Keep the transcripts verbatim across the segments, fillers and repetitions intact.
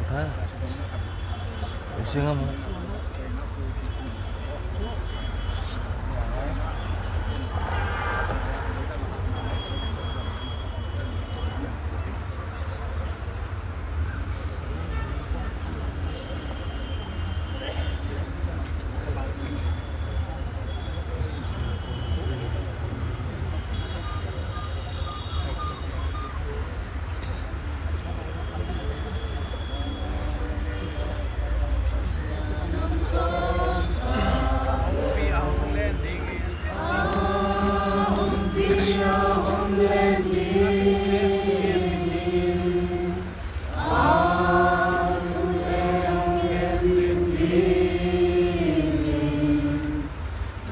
Ha? Usia nga mo.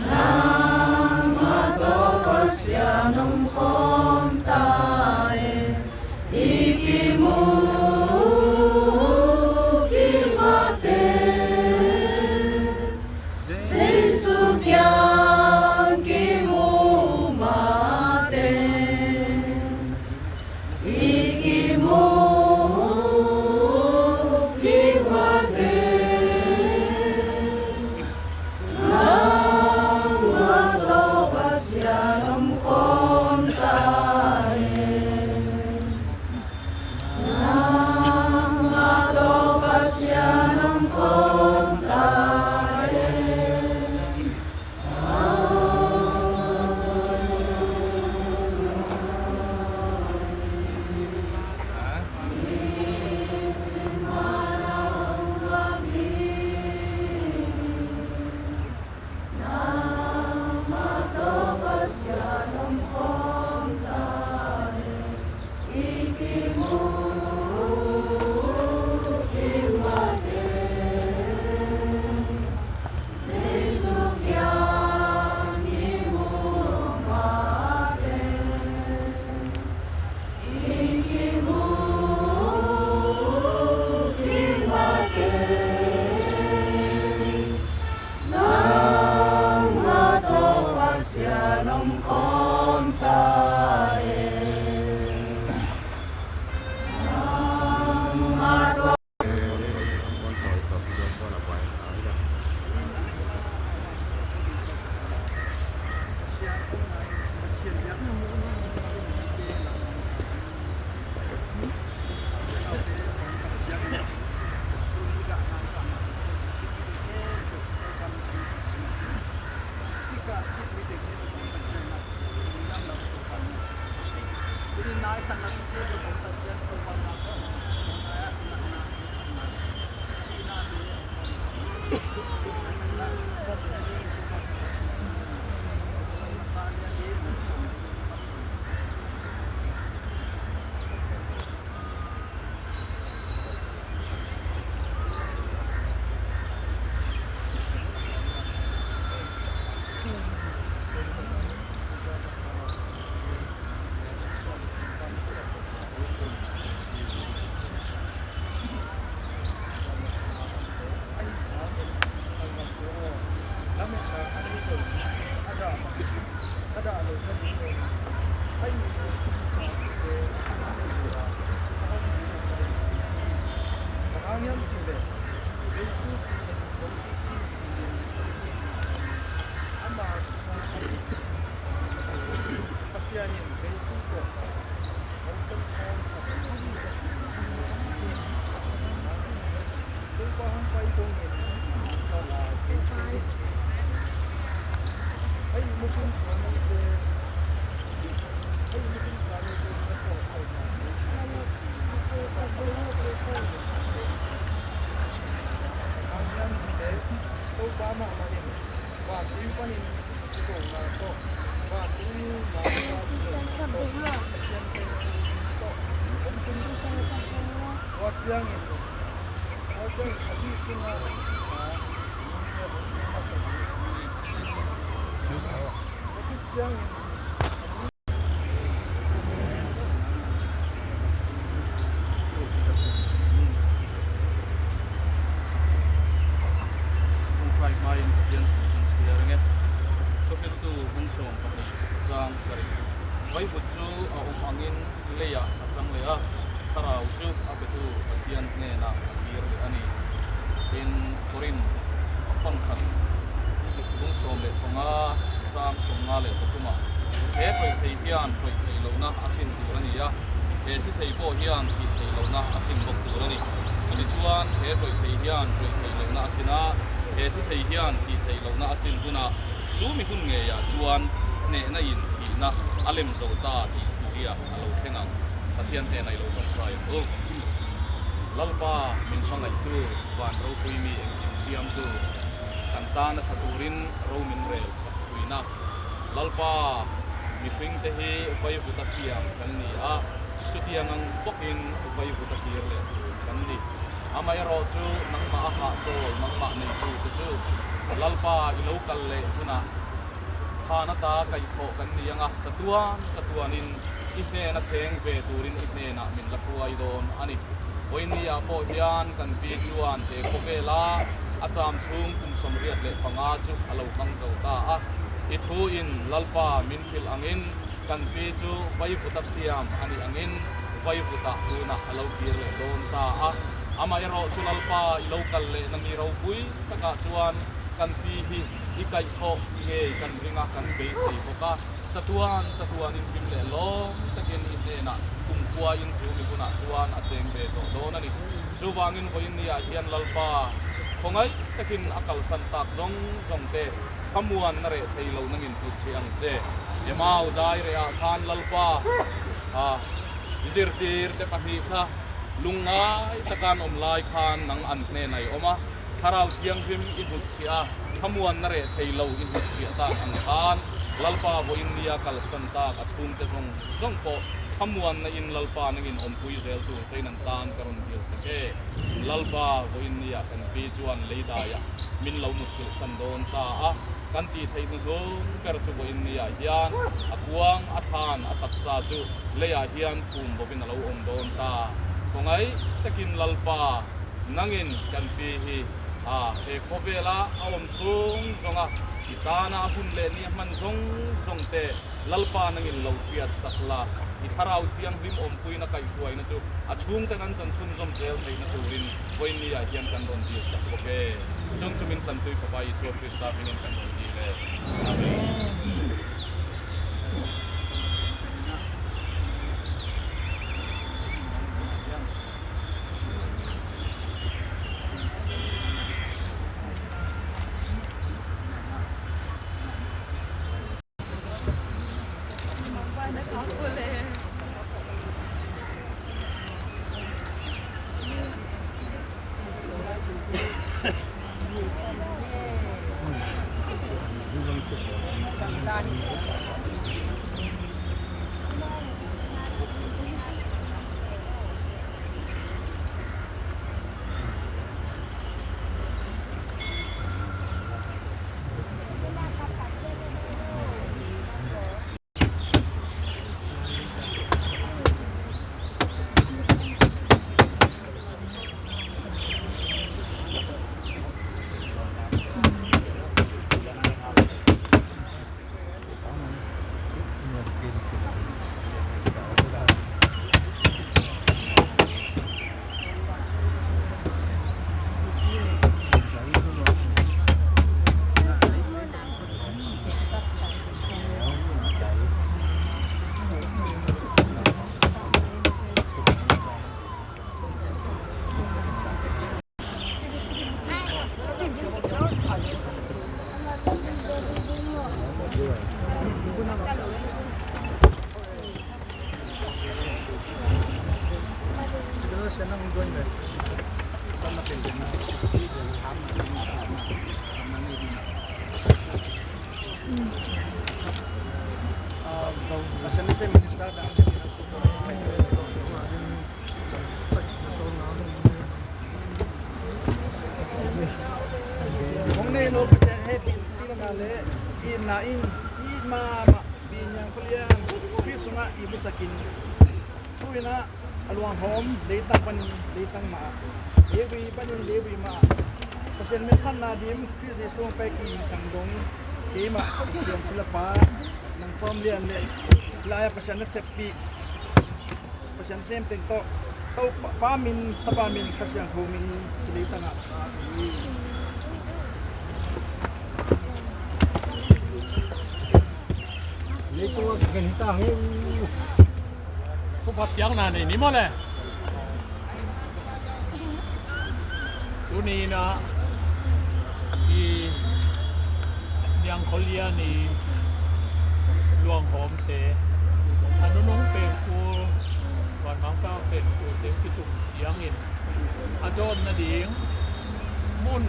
Nangmah tawh Pasian om khawm ta e, i kimu kimate. Jesu kiang kimu mate. I kimu kimate. Nangmah tawh Pasian om khawm ta e. Nangmah tawh Pasian om khawm ta e. Pasian in Jesu tawh hong tonkhawmsak hi. Topa hong pai dongin hei mukhing suamite, hei mukhing suamite na tawh hei na tawh Amah mah in vantung panin kikona tawh, vantung mah tawh, Pasian tawh, om tung tua ciangin, tua ciangin a zi sunga a sisa, a zi sunga a sisa, tua ciangin Ṭawngṭai hmain Pathian thu kan share ing e. Thuhriltu bung sawm pakhat, chang sarih. Vaivut cu a om angin lei ah a cang le ah, thlarau cu a petu Pathian hnenah a kir leh a ni. In Korin a pang khat, bung sawm le panga, chang sawmnga le pathum ah, he ṭoih thei hian ṭoih thei lohna a sin tur a ni a, he thi thei pawh hian thi thei lohna a sin bawk tur a ni. Cumi chuan he ṭoih thei hian ṭoih thei lohna a sin a, he thi thei hian thi thei lohna a sin hunah, chu mi hun ngei ah chuan hnehna in thihna a lem zo ta tih zia a lo thleng ang. Pathian hnenah i lo ṭawngṭai ang u. Lalpa min hmangaihtu, van ropui mi engkim siamtu, kan tan a ṭha turin ro min rel sak thuina. Lalpa, mihringte hi vaivut a siam kan ni a, chutiang ang bawkin vaivut a kir leh tur kan ni. Amaherawhchu nangmah a hahchawl, nangmah neitute chu Lalpa i lo kal leh hunah ṭhan ata kaihkhawh kan ni ang a, chatuan chatuanin i hnena cheng ve turin i hnenah min la hruai dawn a ni. Vawiin ni ah pawh hian kan pi chuan he khawvela a cham chhung kum sawmriat leh panga chu a lo hmang zo ta a, i thu in Lalpa min hrilh angin kan pi chu vaivut a siam a nih angin vaivutah tunah a lo kir leh dawn ta a. Amaherawhchu Lalpa, i lo kal lehna mi ropui takah chuan kan pi hi i kaihkhawh ngei kan ring a, kan beisei bawk a, chatuan chatuanin him leh lawm takin i hnenah kumkhuain chu mi hunah chuan a cheng ve tawh dawn a ni. Chuvangin vawiin ni ah hian Lalpa, khawngaih takin a kalsan tak zawng zawngte thamuanna reh thei lo nangin hmuhchhiah ang che. Emau dai reh ah khan Lalpa, a, i zirtirte pahnih kha lungngai taka an awm lai khan nang an hnenah i awm a, Thlarau Thianghlim i hmuhchhiah a, thamuanna reh thei lo i hmuhchhiah tak ang khan, Lalpa, vawiin ni a kalsan tak a chhungte zawng zawng pawh thamuanna in Lalpa nangin awmpui zel tur chein an tan ka rawn dil sak e. Lalpa, vawiin ni ah kan pi chuan lei dai ah min lo mutthilhsan dawn ta a, kan tih theih hnuhnung ber chu vawiin ni ah hian a kuang, a thlan, a taksa chu leiah hian phum bovin a lo awm dawn ta. Khawngaih takin Lalpa, nangin kan pi hi, a, he khawvela a awm chhung zawnga i tana a hun leh ni a hman zawng zawngte Lalpa nangin lo hriatsak la, i Thlarau Thianghlim awmpuina kaihhruaina chu a chhungte nan chan chhunzawm zel theihna turin vawiin ni ah hian kan rawn dil sak bawk e. Chuong chu min tlantu i Fapa Isua Krista hmingin kan rawn dil e. Amen. Pasian nasem minister dang hong nei lo Pasian hehpihna le itna in it mahmah Pi Niang Khua Lian Khrih sungah i musakin, tu-in ah a luanghawm leitang panin leitang mah ah, leivui panin leivui mah ah Pasian minthanna dim Khrih Jesuh hong pia kihisang dong keimah Pasian silapa nang sawm lian le lai-a Pasian naseppih Pasian sem teng tawh Topa Pa min, Tapa min, Kha Siangtho min in ci leitang ah. Leitung a kigen hi ta ngei uh. Thupha piakna nei ni maw le. Tuni-in ah i Niang Khua Lian i luanghawmte, a nunung pen kul, vanmangpa pen kulte kituk ciangin a dawn nading mun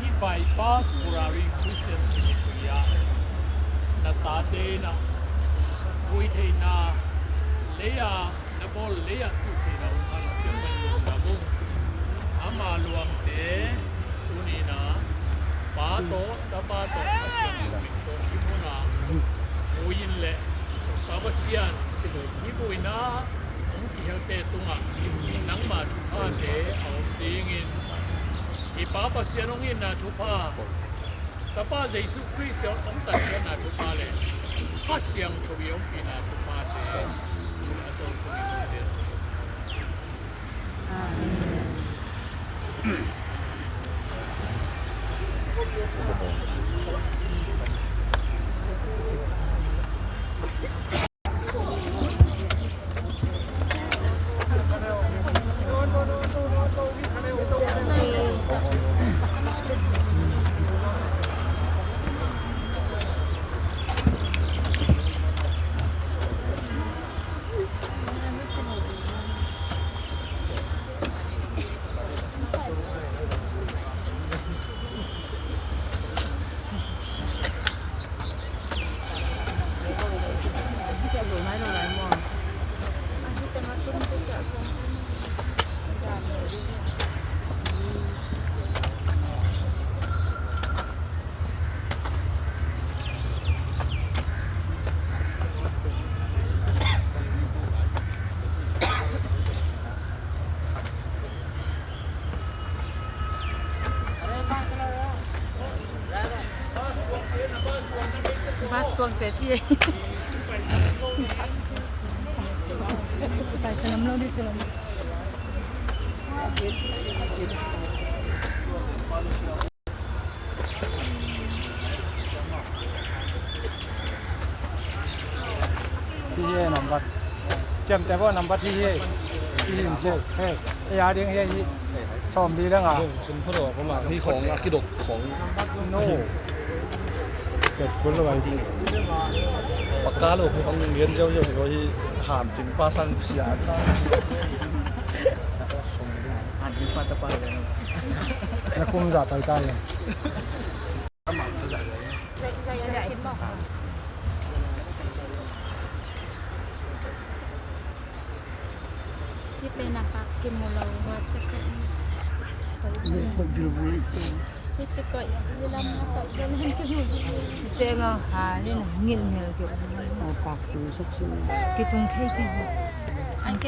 i Bypass Burari Christian Cemetery ah na tate in ah vui theihna lei-a na bawl lei-ah tu theihna um khat a piak pai lungdam ung. Ama luangte tuni-in ah Pa tawh Tapa tawh Kha Siangtho min tawh hih munah vui in le Pa Pasian i vuina hong kihelte tungah nangma thuphate a om dingin i Pa Pasian hong itna thupha, Tapa Jesu Khrist hong tatkhiatna thupha le Kha Siangtho i hong pina thuphate a tawltung i hong te. Amen. Bus tuangte ci. Pai salam lo di cuan. Hi hi number. Ciamteh bo number hi hi. Hi hi ciam. Hei, ei a ding hi hi. Sawmli dang a. Dong sum pha lo, pha ma. Hi khong a kidok khong. No. Ket kul lo ai ding. Pakka lo, khong lian ziau ziau lo hi ham cing pa san sia. Ham cing pa ta pa. Na kum za tai tai. Hih pen a pak kimu lo, WhatsApp ka in. Hih ci koih, hih lam a sak pen kimu. Teng a ha, hih na ngil ngil kimu. A pak tu sak sin. Kitung thei kimu. An ke